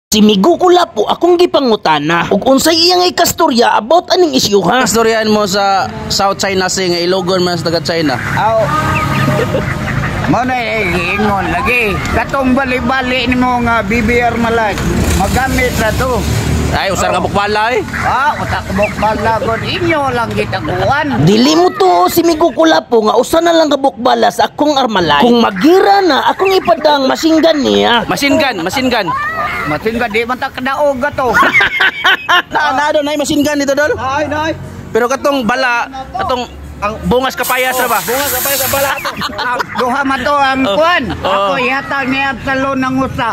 Si Migo Kulapo akong gipangutana ug unsay iyang ikastorya about aning isyu ha. Kastoryan mo sa South China Sea nga ilogon man sa taga China. Aw. Mo na eh, giingon lagi. Katong bali-bali nimo nga BBR Malak. Magamit na to. Ay, usar ka bukbala eh. Ah, utak bukbala god inyo lang gitaguan. Dili mo to si Migo Kulapo nga usa na lang kabukbala sa akong armalay. Kung magira na akong ipadang machine gun niya. Machine gun, machine gun. Masin ka di man ta kadaog to. Na na doon ay machine gun dito dol. Ay, nay. Pero katong bala, katong ang bungas kapayas ra ba? Bunga sa payas ang bala ato. Duha man to ang kuan. Oh. Ako ihatag ni Absalon ng usa.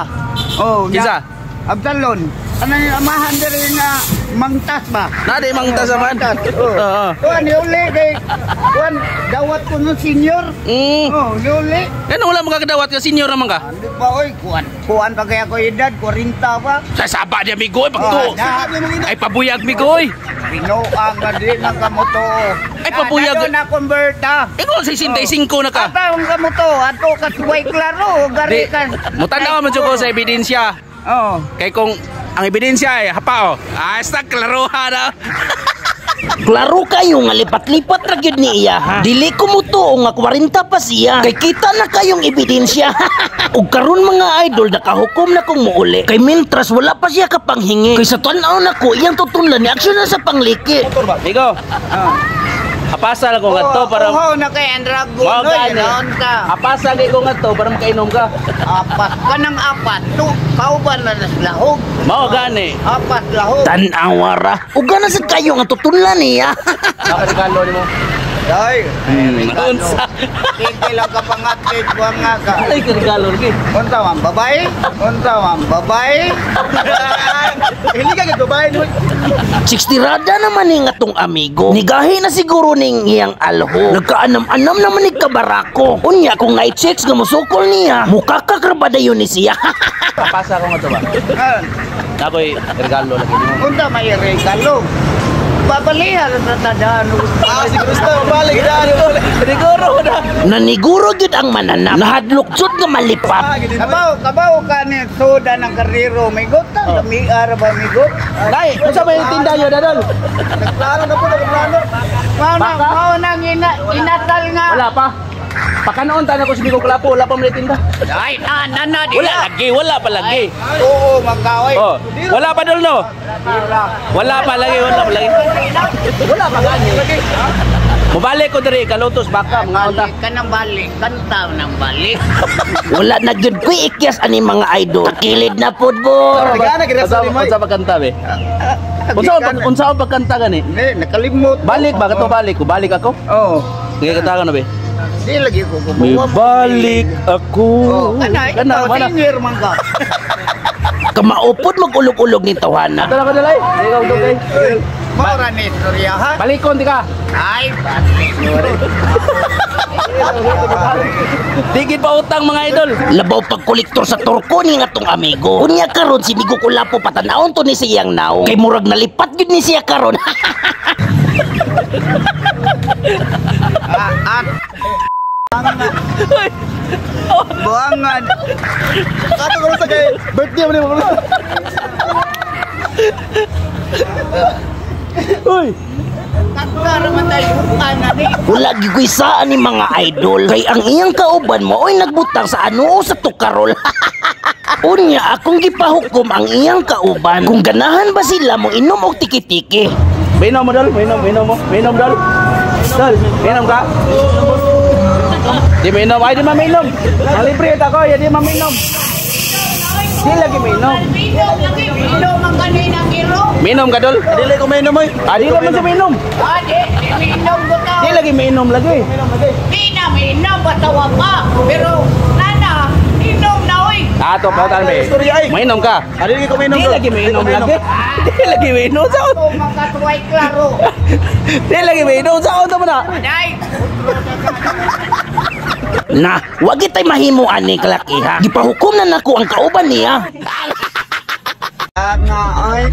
Oh, Kinsa? Absalon. Ano yung amahan diri nga mangtas ba? Na di mangtas man. Oh. Oo. Kuan niuli kay kuan dawat ko no senior. Oh, niuli. Ano wala makakadawat ka senior naman ka? Hindi pa oy kuan. Kuan pa kaya ko edad 40 pa. Sa saba di amigo eh pagto. Oh, na, Ay pabuyag migo oy. Binuang ka di ng kamuto. Ay, pabuyag. Na, na convert ha. Ikaw 65 na ka. Ata ang kamuto, ato ka suway klaro, gari Di, ka. mutanaw man jud ko sa ebidensya. Oh. Kay kung ang ebidensya ay hapa oh. Ah, sa klaroha na. Klaro kayo nga lipat-lipat ra gyud ni iya ha. Dili ko mo tuo nga 40 pa siya. Kay kita na kayong ebidensya. Ug karon mga idol nakahukom na kong muuli. Kay mintras wala pa siya kapanghingi. Kay sa tan-aw nako iyang tutunlan ni aksyon na sa pangliki. Migo. Apasal ko ngadto para Uhaw na kay Andrago Mao no, gani. yun ka. Apasal ko ngadto para makainom ka. Apat ka ng apat. To, kauban na nas lahog. Mao gani. Apat lahog. Tan-awa ra. Ug gana sad kayo nga tutunlan niya. Nakaregalo nimo. Ay, Unsa? Tigil lang ka pangatid, buwang nga ka. Ay regalo lagi. Unsa man babae? Unsa man babae? Hindi ka gagbabae mo. 60 rada naman ni nga tong amigo. Nigahi na siguro ning iyang alho. Nagkaanam-anam naman ni kabarako. Unya kung night checks nga musukol niya, mukakakraba dayon ni siya. Apasa ko ngadto ba? Ah, Ako'y regalo lagi nimo. Unsa may regalo? Babalihan sa tadaan. Ah, si Kristo, balik daan. Rigoro na. Naniguro gyud ang mananap. Nahadlok jud nga malipat. Kabaw, kabaw ka ni soda ng kariro. May gota, oh. Miara ba may got? Dai, unsa may tinda yo dadol? Nagplano na po, nagplano. Mao na, mao nang ina, inatal nga. Wala pa. Pakanoon ta na ko si Migo Kulapo, wala pa may tinda. Ay, na, na, na, di Wala na. lagi, wala pa lagi. Oo, magkaway. Oh, wala pa dol no. Wala pa lagi, wala pa lagi. Wala pa gani. Mubalik ko diri kalutos baka mga unta. Balik ka ng balik, kanta ng balik. Wala na gyud ko'y ikyas ani mga idol. Takilid na pud bor. Nagana gid Unsa sa ni unsa pagkanta be? Unsa unsa ang pagkanta gani? Hindi, nakalimot. Balik ba kato balik ko? Balik ako? Oo. Ngay kanta ka na be. Di lagi ko kumuha. Balik ako. Oh, kana, Kana ikaw, wala. senior man ka. Kamaupod magulog-ulog ni tawhana. Ato na ko dalay. Ikaw dugay. Maura ni istorya, ha? Balikon di ka. Ay, balik. Digid pa utang mga idol. Labaw pagkolektor sa Turko ni nga tong amigo. Unya karon si Migo Kulapo patanawon to ni siyang naong. Kay murag nalipat gyud ni siya karon. Ah, at buangan. Kato ko sa kay birthday mo ni mo. Uy. Kakara man tayo na ni. Wala gyud ko'y saan ni mga idol. Kay ang iyang kauban mo oy nagbutang sa ano sa tukarol. Unya akong gipahukom ang iyang kauban. Kung ganahan ba sila mo inom og tiki-tiki. Minom mo dol, minom, minom mo. Minom dol. Dol, minom ka? Di minom, ay di maminom. Malibre ta ko, ya di maminom. Di lagi minom. Minom lagi, minom ang kanina kiro. Minom ka dol? Dili ko mainom oy. Ah, di naman siya minom. Ah, di, di minom ko tao. Di lagi minom lagi. Di na minom, batawa pa. Pero, nana, inom na oy. Ah, to pautan be. Istorya ay. Mainom ka. Ah, dili ko mainom. Di lagi minom lagi. Di lagi minom sa Ako makatuway klaro. Di lagi minom sa unta mo na. Day, Na, wag itay mahimo ani kalaki ha. Gipahukom na nako ang kauban niya. nga ay.